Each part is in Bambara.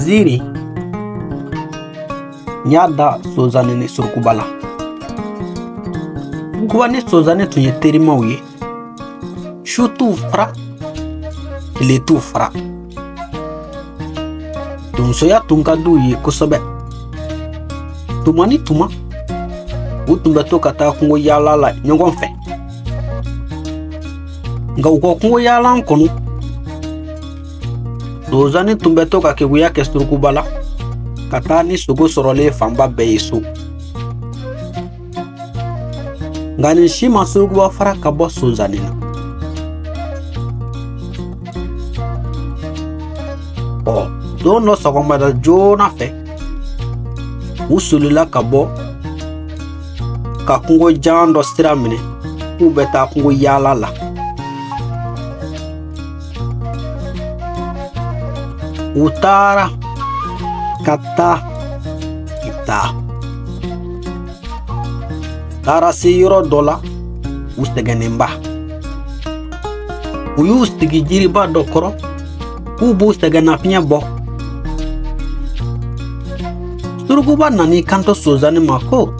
Ziiri n y'a da Sonsanni ni Surukuba la. Surukuba ni Sonsanni tun ye terimaw ye. Su t'u fara, tile t'u fara. Donsoya tun ka d'u ye kosɛbɛ. Tuma ni tuma, u tun bɛ to ka taa kungo yaala la ɲɔgɔn fɛ. Nka u ka kungo yaala kɔnɔ, Sonsanni tun bɛ to ka keguya kɛ Surukuba la ka taa ni sogo sɔrɔlen fanba bɛɛ ye so. Nka nin si ma Surukuba fara ka bɔ Sonsanni na. Ɔ, don dɔ sɔgɔmada joona fɛ, u solila ka bɔ ka kungo jan dɔ sira minɛ k'u bɛ taa kungo yaala la. U taara ka taa ka taa. Taara se yɔrɔ dɔ la, u sɛgɛnnenba. U y'u sigi jiriba dɔ kɔrɔ k'u b'u sɛgɛnnafiɲɛ bɔ. Surukuba nan'i kanto Sonsanni ma ko,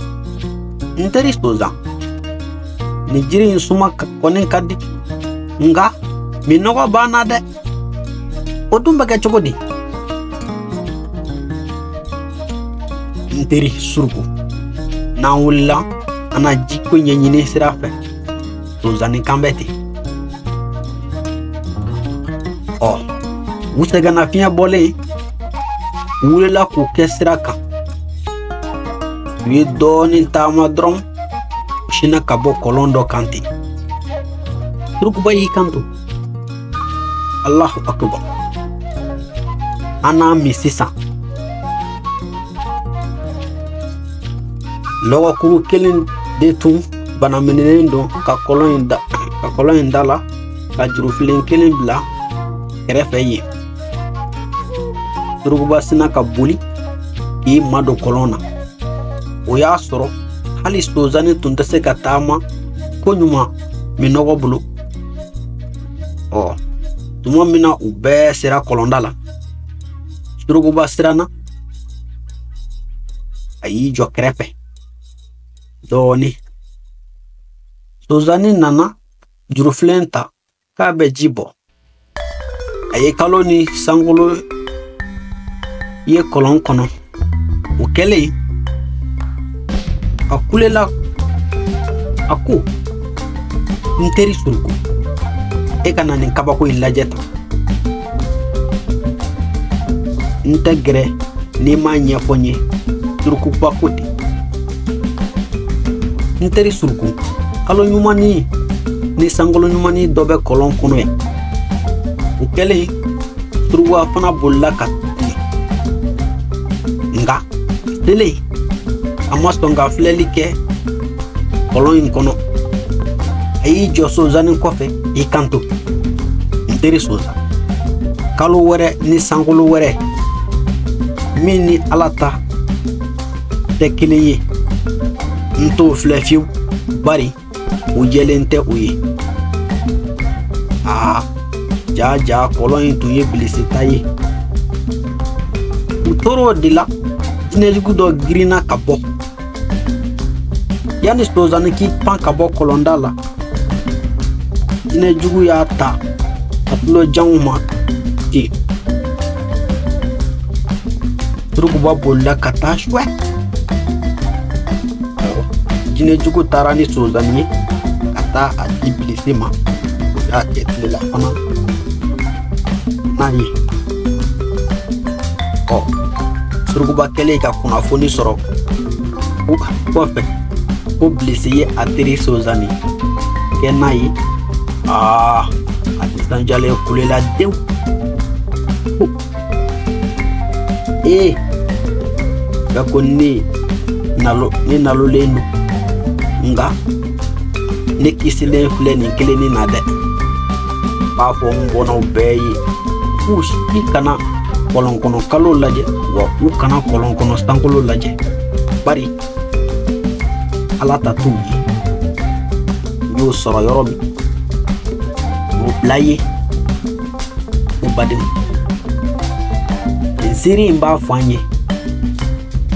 n teri Sonsan, nin jiri in suma kɔni ka di, nka minnɔgɔ b'an na dɛ. O dun bɛ kɛ cogo di? N teri Suruku, n'an wulila an na jiko ɲɛɲini sira fɛ, Sonsanni kan bɛ ten. Ɔ, u sɛgɛnnafiɲɛ bɔlen, u wulila k'u kɛ sira kan. U ye dɔɔnin taama dɔrɔn, u sinna ka bɔ kɔlɔn dɔ kan ten. Surukuba y'i kanto, Alahu akubar, an n'a min sisan. Lɔgɔkuru kelen de tun banaminɛnen don ka kɔlɔn in da la ka jurufilen kelen bila kɛrɛfɛ yen. Surukuba sinna ka boli k'i madon kɔlɔn na. O y'a sɔrɔ hali Sonsanni tun tɛ se ka taama ko ɲuman minnɔgɔ bolo. Ɔ, tuma min na u bɛɛ sera kɔlɔnda la, Surukuba siranna, a y'i jɔ kɛrɛfɛ dɔɔnin. Sonsanni nana jurufilen ta k'a bɛ ji bɔ. A ye kalo ni sankolo ye kɔlɔn kɔnɔ. O kɛlen, a kulela, a ko, n teri Suruku, e ka na nin kabako in lajɛ tan. N tɛ gɛrɛ n'i m'a ɲɛfɔ n ye. Surukuba ko ten. N teri Suruku, kalo ɲumannin ni sankolo ɲumannin dɔ bɛ kɔlɔn kɔnɔ yan. O kɛlen, Surukuba fana bolila ka nka selen, a ma sɔn ka filɛli kɛ kɔlɔn in kɔnɔ. A y'i jɔ Sonsanni kɔfɛ k'i kanto, n teri Sonsan, kalo wɛrɛ ni sankolo wɛrɛ min ni Ala ta tɛ kelen ye, n t'o filɛ fiyewu, bari o jɛlen tɛ o ye. Aa, jaa jaa kɔlɔn in tun ye bilisi ta ye. U tor'o de la, jinɛjugu dɔ girinna ka bɔ. Yanni Sonsanni k'i pan ka bɔ kɔlɔnda la, jinɛjugu y'a ta a tulo janw ma ten. Surukuba bolila ka taa suwɛ. Jinɛjugu taara ni Sonsanni ye ka taa a di bilisi ma. O y'a kɛ tilela fana n'a ye. Ɔ, Surukuba kɛlen ka kunnafoni sɔrɔ o kɔfɛ ko bilisi ye a teri Sonsanni kɛ n'a ye, aa, a nisɔndiyalen kulela dewu. Ee, bɛɛ ko ne nalolen don, nka ne kisilen filɛ nin kelennin na dɛ. N b'a fɔ n bɔnnaw bɛɛ ye k'u si kana kɔlɔn kɔnɔ kalo lajɛ, wa u kana kɔlɔn kɔnɔ sankolo lajɛ, bari Ala ta t'u ye. N y'o sɔrɔ yɔrɔ min, o bila ye, o badenw. Nsiiri in b'a fɔ an ye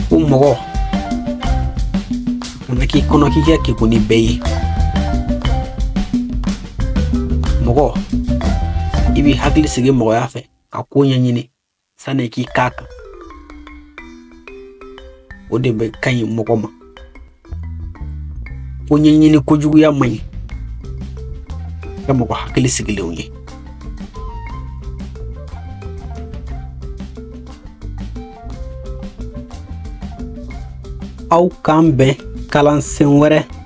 ko mɔgɔ kana k'i kɔnɔ k'i ka kegun ni bɛɛ ye. Mɔgɔ, i b'i hakili sigi mɔgɔya fɛ ka ko ɲɛɲini sanni k'i k'a kan. O de bɛ ka ɲi mɔgɔ ma. Ko ɲɛɲini kojuguya man ɲi kɛ mɔgɔ hakili sigilenw ye. Aw k'an bɛn kalansen wɛrɛ.